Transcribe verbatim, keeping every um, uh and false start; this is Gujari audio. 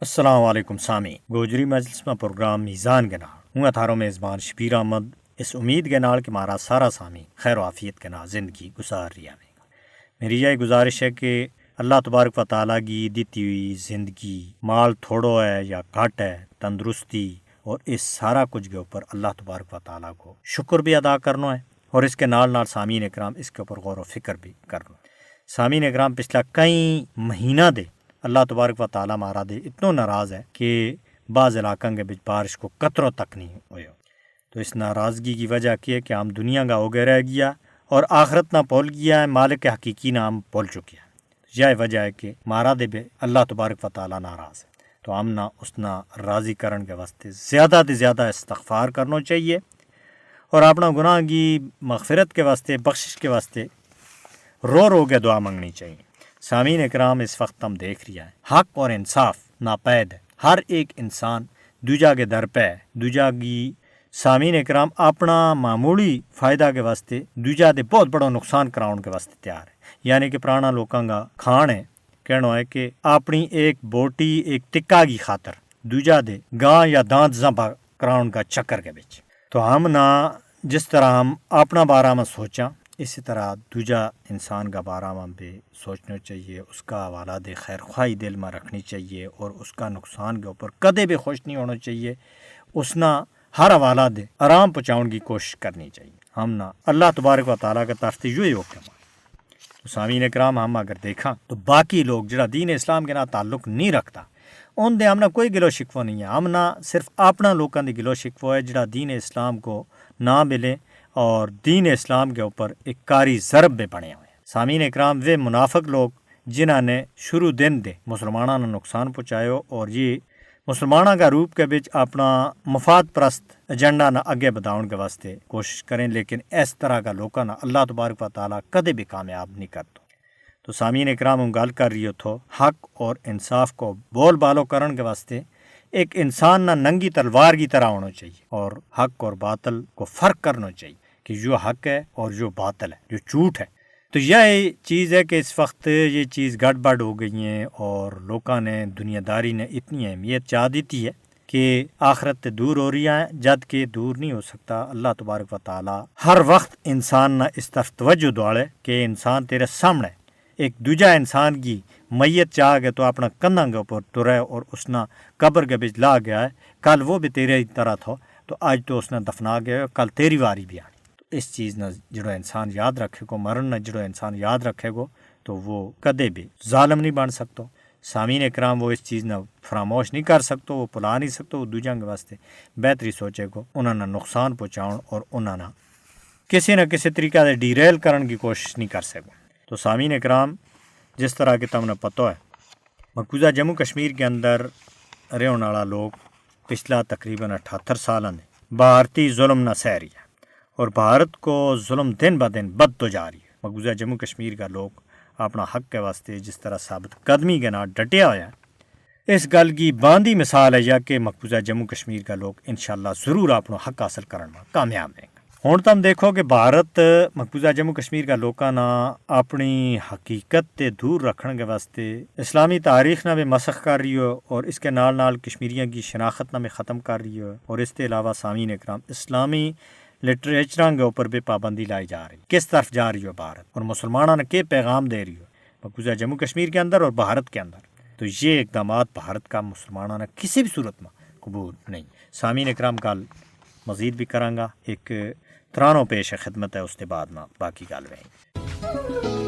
السلام علیکم سامی، گوجری مجلس ما پروگرام میزان کے نال ہوں اتھاروں میزبان شبیر احمد۔ اس امید کے نال کہ مارا سارا سامی خیر و عافیت کے نال زندگی گزار رہیا ہوئے گا۔ میری یاہ گزارش ہے کہ اللہ تبارک و تعالی کی دیتی ہوئی زندگی، مال تھوڑو ہے یا گھٹ ہے، تندرستی، اور اس سارا کچھ کے اوپر اللہ تبارک و تعالی کو شکر بھی ادا کرنو ہے، اور اس کے نال نال سامین اکرام اس کے اوپر غور و فکر بھی کرنو ہے۔ سامین اکرام، پچھلا کئی مہینہ دے اللہ تبارک و تعالی مارا دے اتنو ناراض ہے کہ بعض علاقاں کے بچ بارش کو قطرو تک نہیں ہویو۔ تو اس ناراضگی کی وجہ کی ہے کہ ہم دنیا کا ہو گئے رہ گیا اور آخرت نہ پھول گیا ہے، مالک حقیقی نہ ہم پھول چکیا ہے۔ یاہ وجہ ہے کہ مارا دے بے اللہ تبارک و تعالی ناراض ہے۔ تو ہم نا اس نا راضی کرن کے واسطے زیادہ دے زیادہ استغفار کرنو چاہیے، اور اپنا گناہ کی مغفرت کے واسطے، بخشش کے واسطے رو رو کے دعا منگنی چاہیے۔ سامین اکرام، اس وقت ہم دیکھ رہیا ہے حق اور انصاف ناپید ہے۔ ہر ایک انسان دوجا کے در پہ ہے، دوجا کی، سامین اکرام، اپنا معمولی فائدہ کے واسطے دوجا دے بہت بڑو نقصان کراؤن کے واسطے تیار ہے۔ یعنی کہ پرانا لوکاں کا کھان ہے، کہنو ہے کہ اپنی ایک بوٹی، ایک ٹکا کی خاطر دوجا دے گاں یا دانت زبا کراؤن کا چکر کے بچ۔ تو ہم نا، جس طرح ہم اپنا بارہ ما سوچاں، اسی طرح دوجا انسان کا بارہ ما بھی سوچنو چاہیے، اس کا حوالہ دے خیر خواہی دل ما رکھنی چاہیے، اور اس کا نقصان کے اوپر کدے بھی خوش نہیں ہونو چاہیے۔ اس نا ہر حوالہ دے آرام پہنچاؤن کی کوشش کرنی چاہیے۔ ہم نا اللہ تبارک و تعالی کے طرف تے یوہی حکم ہے۔ تو سامین اکرام، ہم اگر دیکھاں تو باقی لوگ جڑا دین اسلام کے نال تعلق نہیں رکھتا، ان دے ہم نا کوئی گلو شکوہ نہیں ہے۔ ہم نا صرف اپنا لوکاں دے گلو شکوہ ہے جڑا دین اسلام کو نہ ملے اور دین اسلام کے اوپر ایک کاری ضرب میں بنے ہوئے ہیں۔ سامین اکرام، وہ منافق لوگ جنہاں نے شروع دن دے مسلماناں نا نقصان پہنچایو اور یہ مسلماناں کا روپ کے بچ اپنا مفاد پرست ایجنڈا نا اگے بدھاؤن کے واسطے کوشش کریں، لیکن اس طرح کا لوکاں نا اللہ تبارک و تعالی کدے بھی کامیاب نہیں کرتو۔ تو سامین اکرام، ہوں گل کر رہیو تھو حق اور انصاف کو بول بالو کرن کے واسطے ایک انسان نا ننگی تلوار کی طرح ہونو چاہیے اور حق اور باطل کو فرق کرنو چاہیے کہ یوہ حق ہے اور یوہ باطل ہے، یوہ جھوٹ ہے۔ تو یاہ چیز ہے کہ اس وقت یہ چیز گڑبڑ ہو گئی ہیں اور لوکاں نے، دنیا داری نے اتنی اہمیت چاہ دیتی ہے کہ آخرت تے دور ہو رہی ہے، جد کہ دور نہیں ہو سکتا۔ اللہ تبارک و تعالی ہر وقت انسان نا اس طرف توجہ دوڑے کہ انسان تیرے سامنے ایک دوجا انسان کی میت چاہ گئے تو اپنا کندھاں کے اوپر ٹرے اور اس نا قبر کے بچ لا گیا ہے۔ کل وہ بھی تیرے ہی طرح تھو، تو آج تو اس نا دفنا گیا ہے، کل تیری واری بھی آنی۔ تو اس چیز نا جڑو انسان یاد رکھے گو، مرن نا جڑو انسان یاد رکھے گو، تو وہ کدے بھی ظالم نہیں بن سکتو۔ سامین اکرام، وہ اس چیز نا فراموش نہیں کر سکتو، وہ پلا نہیں سکتو۔ وہ دوجاں کے واسطے بہتری سوچے گو، انہاں نا نقصان پہنچاؤن اور انہاں نا کسی نہ کسی طریقہ دے ڈیریل کرن کی کوشش نہیں کر سکو۔ تو سامین اکرام، جس طرح کہ تم نے پتو ہے، مقبوضہ جموں کشمیر کے اندر رہن والا لوگ پچھلا تقریباً اٹھہتر سالاں نے بھارتی ظلم نا سہری ہے اور بھارت کو ظلم دن با دن بدھو جا رہی ہے۔ مقبوضہ جموں کشمیر کا لوگ اپنا حق کے واسطے جس طرح ثابت قدمی کے نال ڈٹیا ہویا ہے، اس گل کی باندھی مثال ہے یا کہ مقبوضہ جموں کشمیر کا لوگ انشاءاللہ ضرور اپنو حق حاصل کرن ما کامیاب ہیں۔ ہن تم دیکھو کہ بھارت مقبوضہ جموں کشمیر کا لوکاں نا اپنی حقیقت تے دور رکھن کے واسطے اسلامی تاریخ نا بھی مسخ کر رہی ہو اور اس کے نال نال کشمیریاں کی شناخت نا بھی ختم کر رہی ہو، اور اس تے علاوہ سامعین اکرام، اسلامی لٹریچراں کے اوپر بھی پابندی لائی جا رہی۔ کس طرف جا رہی ہو بھارت اور مسلماناں نا کے پیغام دے رہی ہو مقبوضہ جموں کشمیر کے اندر اور بھارت کے اندر؟ تو یہ اقدامات بھارت کا مسلماناں نا کسی بھی صورت ما قبول نہیں۔ سامعین اکرام، گل مزید بھی کراں گا، ایک ترانو پیش خدمت ہے، اس کے بعد ما باقی گل وہیں۔